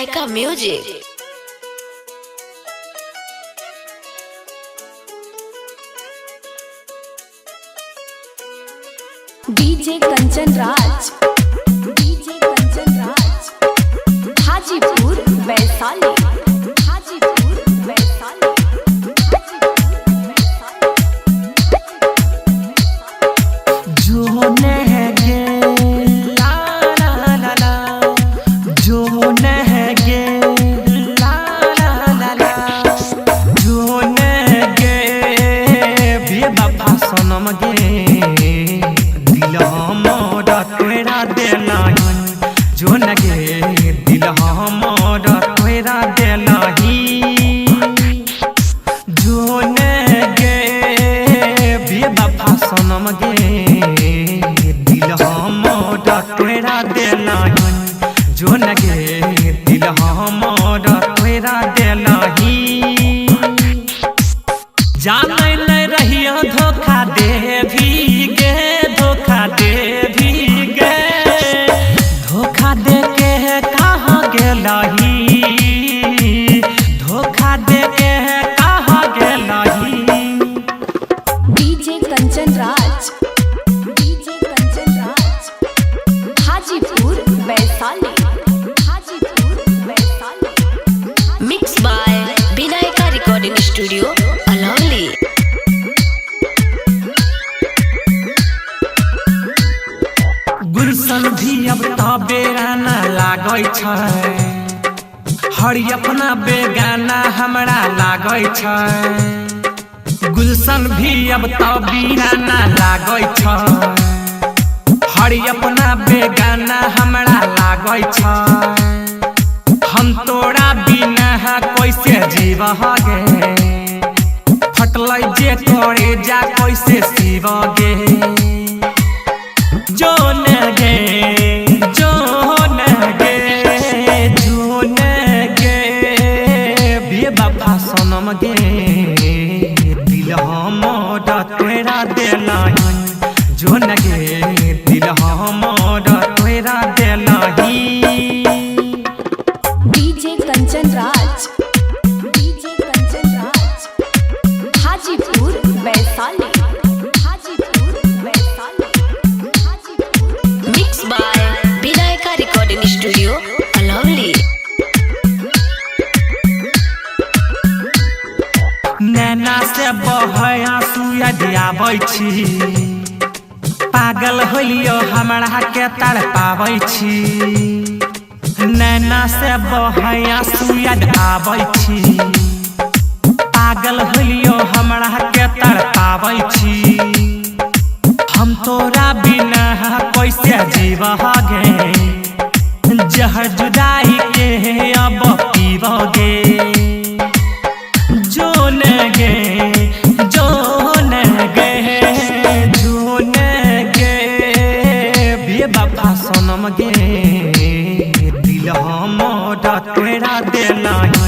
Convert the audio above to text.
Vinayaka music. DJ Kanchan Raj, DJ Kanchan Raj, Hajipur Vaishali, Hajipur Vaishali, Hajipur Vaishali. जो नहगे ला ला ला ला, जो नहगे ला ला ला ला, जो नहगे बेवफा सनम गे, दिल हमर तोरा देलही। जो नगे दिल हमर तोरा देलही। जो नगे बेवफा सनम गे, दिल हमर तोरा देलही। जो नगे दिल हमर तोरा देलही। जानै नै रहियो धोखा देवी गे, धोखा देवी गे, धोखा दे के कहाँ गेलही, धोखा दे के कहाँ गेलही। DJ Kanchan Raj, DJ Kanchan Raj, Hajipur Vaishali, Hajipur Vaishali. Mix by Vinayaka recording studio Alauli. Gulshan भी अब त बेराना लागै छै, हरि अपना बेगाना हमरा लागै छै। गुलशन भी अब त बीराना लागै छै, हरि अपना बेगाना हमरा लागै छै। हम तोरा बिना कैसे जीव गे, फटलै जे करे जा कैसे शिव गे। जो नगे, जो नगे, जो नगे बेवफा सनम गे, दिल हमर तोरा देलही। जो नगे दिल हमर तोरा देलही। DJ Kanchan Raj, DJ Kanchan Raj, Hajipur Vaishali, Hajipur Vaishali, Hajipur. Mix by Vinayaka recording studio Alauli. नैना से बहै आंसू यदि आबै छी, पागल होलियो हमरा के तड़पाबै छी। नैना से बहै आंसू यदि आबै छी, पागल होलियो हमरा के तड़पाबै छी। हम तोरा बिना कैसे जीव गे, जहर जुदाई के अब पीब गे। जो नगे, जो नगे, जो नगे बेवफा सनम गे, दिल हमर तोरा देलही।